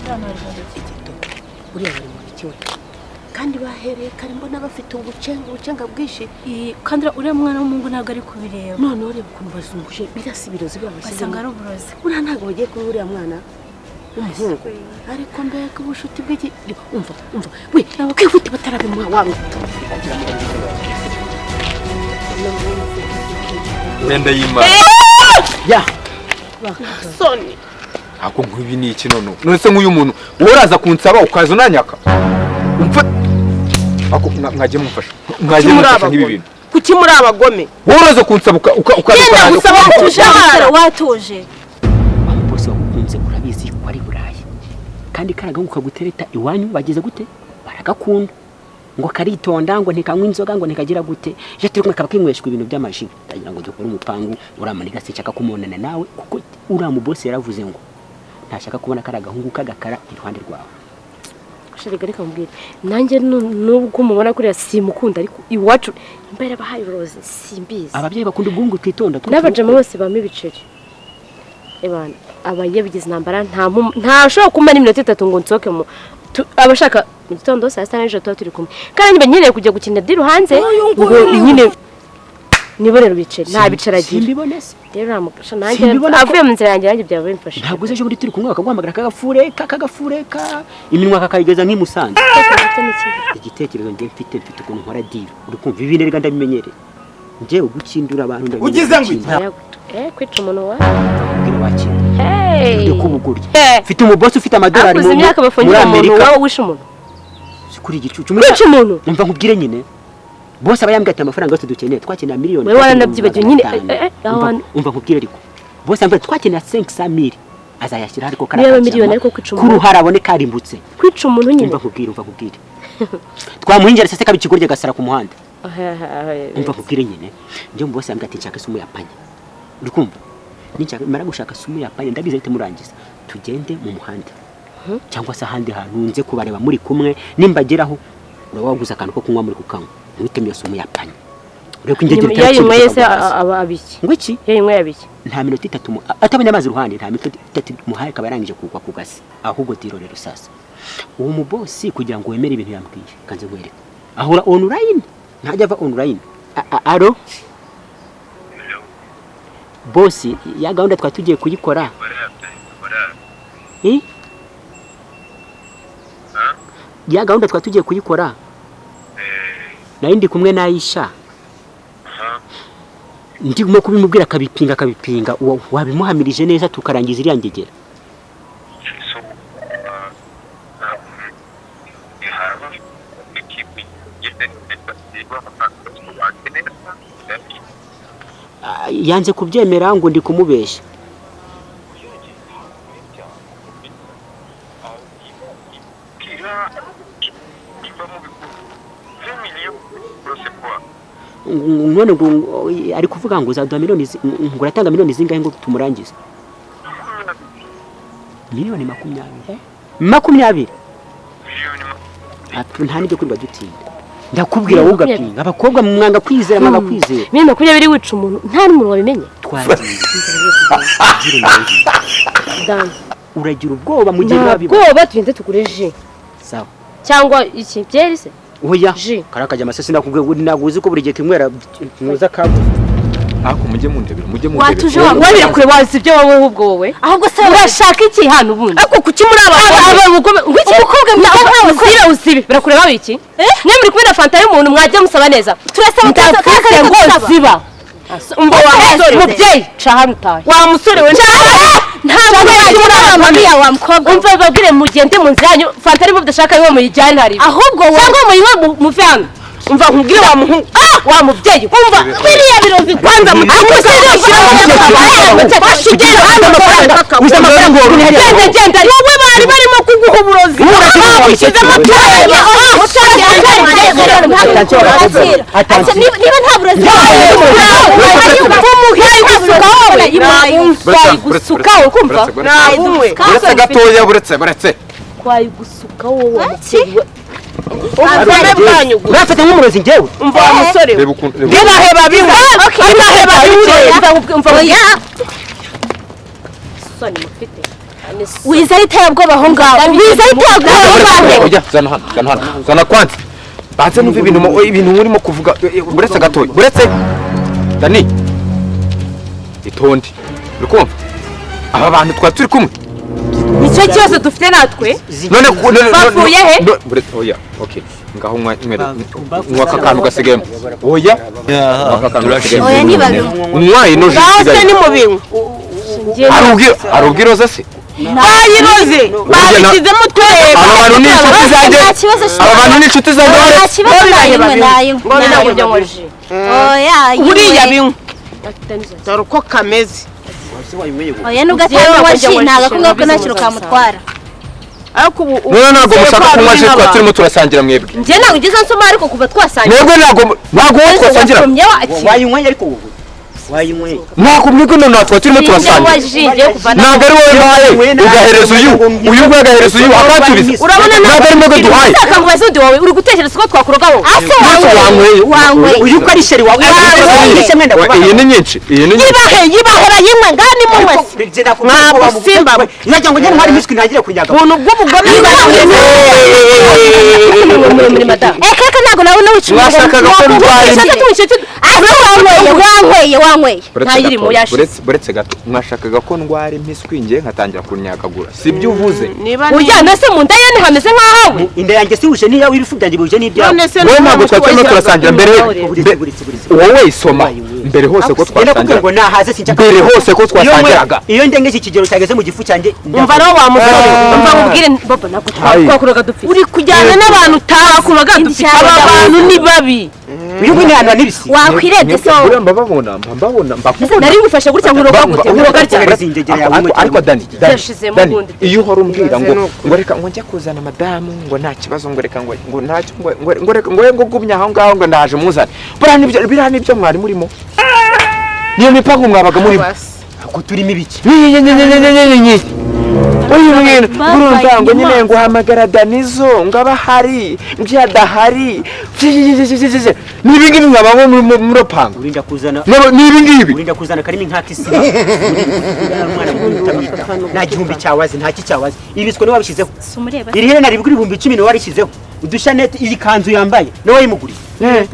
Igito buriya bari mu biki we? Kandi bahereye kare mbona bafite ubucenga, ubucenga bwinshi. Kandi uriya mwana w'umuhungu ntabwo ari kubireba. Noneho reba ukuntu bazunguje biriya, si ibirozi Wasanga babashyizemo? ari uburozi. Buriya ntabwo bagiye kuba uriya mwana w'umuhungu. Ariko mbega ubushuti bw'iki! Umva, umva we, twihute batarabimuha wa. Imyenda y'Imana. Ya. Soni. Ntabwo nk'ibi ni iki none? None se nk'uyu muntu wowe uraza kunsaba ukaza unanyaka umfa ako mwajye mumfasha, mwajye Kuki muri mumfasha nk'ibi abagome? bintu. Kuki muri abagome? Wowe uraza kunsaba ukaza Genda ukaza gusaba Watuje, kubyara. watuje. Wa mupolisi wagukunze urabizi ko ari Burayi, kandi kariya gahungu kagutereta iwanyu bageze gute, baragakunda ngo karitonda, ngo ntikanywa inzoga, ngo ntikagira gute, iyo turi kumwe kaba kinyweshwa ibintu by'amaji. Ndagira ngo dukore umupangu. Uriya muniga sinshaka kumonana nawe, kuko uriya mubosi yaravuze ngo ntashaka kubona kariya gahungu k'agakara iruhande rwawe. Sharega, reka mubwire, nanjye nubwo mubona kuriya simukunda, ariko iwacu nimba yarabahaye uburozi simbizi. Ababyeyi bakunda ubuhungu twitonda two. N'abajama bose bampa ibiceri. Ebana aba yabigize intambara, ntashobora kumara iminota 3 ngo nsohoke mu abashaka mu gitondo, saa 6 na nijoro tuba turi kumwe, kandi niba nkeneye kujya gukina deal hanze ngo nyine nibonere ibiceri, nta biceri agira. Simbibone se? Rero namugasha nanjye Simbibona ko- avuye mu nzira yanjye, nanjye byaba bimfasha. Ntabwo uzi, ejo bundi turi kumwe bakaguhamagara kagafureka, kagafureka iminwa kakayigeza nk'i Musanze. Igitekerezo njye mfite ukuntu nkora deal, uri kumva? Ibi rega ndabimenyereye njyewe, gukindura abantu ndabimenyereye. Ugize ngo iki? Gukindura. Kwica umuntu wa Kubwira wakindura. Hey! Ndeka ubugoryi. Eh. Mfite umubosi ufite amadolari Akuze imyaka muri bafungira umuntu Amerika. wowe wishe umuntu. Si kuri igicucu. Kwica umuntu. Umva nkubwire nyine, bose aba yambwiye ati amafaranga yose dukeneye, twakenera miliyoni Wewe waranabyibagiwe nyine, 500. aho Umva- hantu- Umva nkubwire, ariko bose yambwiye ati twakenera 500 mille, azayashyira ariko Niba miliyoni, ariko kwica umuntu. kuruhara abone karimbutse. Kwica umuntu nyine. Umva nkubwire, umva nkubwire, twamuhingira sese kaba ikigoryi agasara ku muhanda. Umva nkubwire nyine, njye mu bose yambwiye ati nshaka isumu ya panya, uri kumva? Ninshaka mara gushaka sumu ya panya, ndabizi ahita murangiza, tugende mu muhanda cyangwa se ahandi hantu nze kubareba muri kumwe, nimbageraho uraba waguze akantu ko kunywa muri kukanywa, ntuhitemo iyo sumu ya panya, urebe ko ingegera. Iyo ayinyweye se aba abiki? Ngo iki? Iyo ayinyweye abiki? Nta minota 3 atabonye amazi iruhande, nta minota 3 muhaye akaba yarangije kugwa ku gasi. Ahubwo deal rero sasa, uwo mubosi kugira ngo wemere ibintu yambwiye, kanze nkwereke, ahora online, ntajya ava online. Aro bosi, ya gahunda twari tugiye kuyikora. Eh? Ya gahunda twari tugiye kuyikora, nari ndi kumwe na Aisha, ndimo kubimubwira akabipinga, akabipinga. Wabimuhamirije neza tukarangiza iriya ngegera. So ihaba ikipe igeze neza. Ah, yanze kubyemera ngo ndi kumubeshya. Kira kiva mu bihugu c'est quoi? None ngo ari kuvuga ngo uzaduha miliyoni ngo uratanga miliyoni zingahe ngo tumurangize? Miliyoni 20, 20. Ati, nta n'ibyo kwirirwa dutinda, ndakubwira wowe ugapinga. Abakobwa mwanga kwizera, mwanga kwizera. Miliyoni 20 wica umuntu nta n'umuntu wabimenye. Twagiye. Ugire nawe. Dani. Uragira ubwoba mu gihe Nta wabibona. bwoba, tugende tugure ji. Sawa. Cyangwa iki, byeri se? Oya. Ji. Kariya kajya amasasi, nakubwiye ngo ntabwo uzi ko buri gihe kinywera ntuza kabuze. Ariko mujye mundebera, mujye mundebera. Watuje wa Wowe birakure, wazi ibyo wowe, ahubwo wowe Ahubwo se urashaka iki hano ubundi? Ariko kuki muri abagome? Abagome ngo iki? Umukobwa mwiza nkawe. Usibe, usibe, birakureba iki? Mwe muri kumwe na fanta y'umuntu, mwajya musaba neza. Turasaba. Ndavuze ngo ziba. Umva wa musore we. Mubyeyi, ca hano utahe. Wa musore we. Ntabwo Ntabwo muri abagome. wa mukobwa. Umva babwire, mugende mu nzira yanyu, fanta arimo mudashaka niwe muyijyane hariya. Ahubwo wowe Cyangwa muyinywe muve hano. Umva nkubwire wa muhungu, wa mubyeyi, umva biriya birozi. Kwanza mutuze Genda hano, amafaranga. Uzi amafaranga wabona hariya? Genda, genda. Wowe bari barimo kuguha uburozi, bagushyizemo Attention. Niba nta burozi Twayigusukaho, kumva? Nabumwe. Buretse gatoya, buretse, buretse. Twayigusuka wowe wa mubyeyi we. Ubugome bwanyu gusa. Urafata nk'umurozi njyewe? Umva wa musore we. Reba ukuntu, reba. Binaheba bimwe, binaheba bimwe. Umva, umva. Soni mufite. Wiza ari iterabwoba aho ngaho, wiza ari iterabwoba aho ngaho. Oya, zana hano, zana hano, zana kwanza. Banze numve ibintu ibintu murimo kuvuga. Buretse gatoya, buretse. Dani, itonde, uri kumva aba bantu twari turi kumwe? Nicyo kibazo dufite natwe. None Bapfuye he? Buretse, oya, okay, ngaho nywa, nywa aka kantu gasigayemo. Oya, nywa aka kantu gasigayemo. Oya, ntibabinywa. Nywa ino ji Ngaho se isigaye. ni mu binywa. Hari ubwiroze se? Bayiroze, babishyizemo tureba. Aba bantu ni inshuti zanjye. Nta kibazo. Aba bantu ni inshuti zanjye. Nta Baretse. kibazo, nayinywe, nayinywe. Ngo ntabwo njya nywa ji. Oya, Buriya yinywe. binywa, dore uko kameze. Oya, nubwo atanywa ji, ntabwo akubwira ko nta kintu kamutwara. Ariko ubu None ntabwo mushaka kunywa ji twari turimo turasangira mwebwe? Njye ntabwo ngeze nsoma, ariko kuva twasangira Mwebwe ntabwo wowe twasangira. Wasomye wakira. Wayinyweye, ariko wowe wayinyweye. Ntabwo mwebwe, none twari turimo Njye nywa turasangira. ji ngiye kuva. Ntabwo ari wowe mpaye ugahereza uyu, uyu nguyu agahereza uyu akansubiza. Urabona. Ntabwo ari mwebwe duhaye. Ushaka ngo ubaze undi, wowe uri gutekereza uko twakuroga wowe? Ase. Uretse Wanyweye. wanyweye. Wanyweye. Uyu ko ari chéri wawe, wishe mwenda Oya, kubaha. iyi ni nyinshi, iyi ni nyinshi. Yibahe, yibahe, bayinywe ngaha, ni munywe se. Ntabwo simba. Nagira ngo njye ntware impiswi ntangire kunyaga. Ubuntu bw'ubugome. Muremure madamu. Eka reka, ntabwo nawe wica. Mwashakaga ko ndwara Ushaka tumwishe. Ase, wanyweye, wanyweye, wanyweye. Buretse Ntayirimo, gato, yashize. buretse gato, mwashakaga ko ndwara impiswi ngiye nkatangira kunyagagura, si byo uvuze? Niba Uryamye se mu nda ye ntihameze nk'ahawe? Inda yanjye si wuje n'iyawe, ibifu byanjye bihuje n'ibyawe. None se Wowe ntabwo twari turimo turasangira mbere? Buretse, buretse. Wowe isoma mbere hose ko Ngenda kubwira ngo twasangira. nahaze, sinshaka. Mbere hose ko twasangiraga. Iyo ndengeje ikigero cyageze mu gifu cyanjye. Umva rero wa musore, Umva nkubwire bobo, ntabwo Ayi. twakuroga dupfa. uri kujyana n'abantu utazi. Dupfa. Aba bantu ni babi. Uyu nguyu ntihanwa n'ibisi. Wakwirebye se wowe? Buriya mbababona, mba mbabona, mbakubona. Nari ngufashe gutya, nkuroga gutya, nkuroga gutya. Ariko Dani, Dani, Yashizemo Dani, ubundi. iyo uhora umbwira ngo reka ngo njye kuzana madamu, ngo nta kibazo, ngo reka ngo ntacyo, ngo reka ngo gumya aho ngaho, ngo ndaje muzane, buriya nibyo, biriya nibyo mwari murimo, niyo mipango mwabaga murimo. Ko turimo ibiki? Nyi uyu mwene urumva ngo nyine ngo uhamagara Danizo ngo aba ahari, ngo iyo adahari ni ibi ngibi mwaba muropanga. Urinda kuzana Ni ibi ngibi. Urinda kuzana karimi nk'akisi umwana muto utamwita, nta gihumbi cyawazi, nta kicyawazi, ibiswe niwe wabishyizeho. Si umureba? Iri herena ribigura 10,000, niwe warishyizeho. Udushanete, iyi kanzu yambaye niwe wayimuguriye.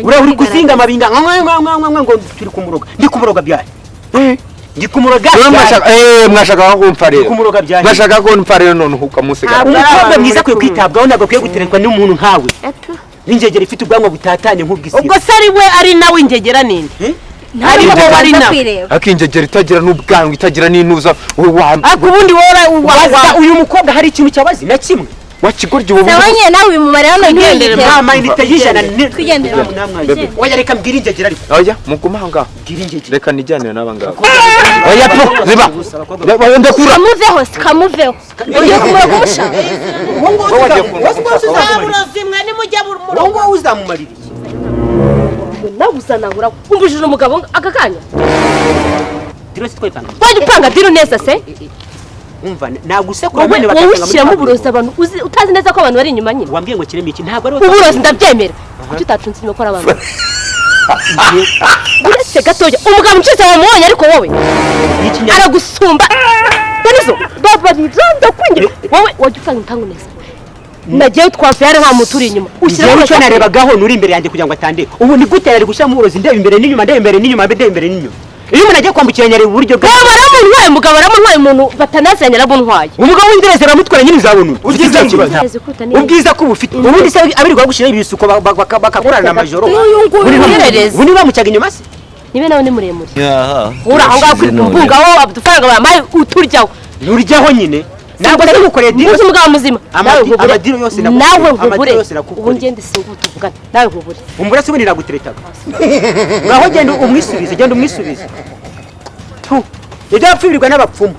Uriya uri kuzinga amabinga nka nka nka nka ngo turi kumuroga, ndi kumuroga byari, ndi kumuroga Rero byari. mwashaka mwashaka ko mpfa rero. Kumuroga byari. Mwashaka ko mpfa rero, none ukamusigara. Umukobwa mwiza akwiye kwitabwaho, ntabwo akwiye guteretwa n'umuntu nkawe n'ingegera ifite ubwanwa butatanye nk'ubw'isibo. Ubwo se ari we, ari nawe, ingegera ninde? Ntabwo Ariko bari babanza nawe. kwireba. Akingegera itagira n'ubwanwa, itagira n'intuza, wowe wa Ariko ubundi wowe Waza uyu mukobwa hari ikintu cyabazi na kimwe? Wa kigoryi wowe. Sawa nyine, nawe ubimubare hano Twigendere, ntiwiyiteho. Nta mayinite y'ijana. Twigendere. Bebe. Oya, reka mbwire ingegera ariko. Oya, mugume aho ngaho. Mbwire ingegera. Reka nijyanire n'aba ngaba. Oya po ziba. Oya, ndakura. Kamuveho, kamuveho, ugiye kumuroga umushaka. Wowe wagiye kunda. Burozi mwe nimujya. Wowe nguwo uzamumarira iki? Nawe uzanahura umbujije umugabo aka kanya. Diro si twayipanga. Wajya upanga deal neza se. Umva, nagusekura Wowe mwene wowe bakasanga muri ushyiramo kaburimbo. uburozi abantu utazi neza ko abantu bari inyuma nyine. Wambwiye ngo kiremo iki, ntabwo ari wowe. Uburozi ndabyemera, kuki utacunze inyuma ko ari abantu? Uretse gatoya, umugabo uncitse wamubonye, ariko wowe aragusumba. Danizo, babarira, ndakwingira, wowe wajya upanga imipango neza. Nagiye twavuye hariya nta muntu uri inyuma. Ushyiraho icyo narebagaho nuri imbere yanjye kugira ngo atandeka. Ubu ni gute yari gushyiramo uburozi ndeba imbere n'inyuma, ndeba imbere n'inyuma, ndeba imbere n'inyuma? Iyo umuntu agiye kwambukiranya areba uburyo bwe. Wowe baramuntwaye, umugabo baramuntwaye, umuntu batanaziranye aramuntwaye. Umugabo w'inderezi aramutwara nyine, uzabona ufite icyo kibazo. Inderezi kuruta ni Ubwiza ko ubufite ubundi se abirirwa bagushyiraho ibisuko bakakurana amajoro. N'uyu nguyu. Inderezi. Ubu niba bamucaga inyuma se? Nibe nawe ni muremure. Aha. Uri aho ngaho Turashize none. kwibungaho udufaranga bampaye uturyaho. Nturyaho nyine, ntabwo se ngukoreye deal. Uzi umugabo muzima nawe nkubure. Amadiro yose nagukoreye. Nawe Amadiro nkubure. yose nagukoreye. Ubu ngende singubu tuvugane nawe nkubure. Umugore se ubundi naguteretaga? Ngaho genda umwisubize, genda umwisubize. Tu ibyo yapfubirirwa n'abapfumu.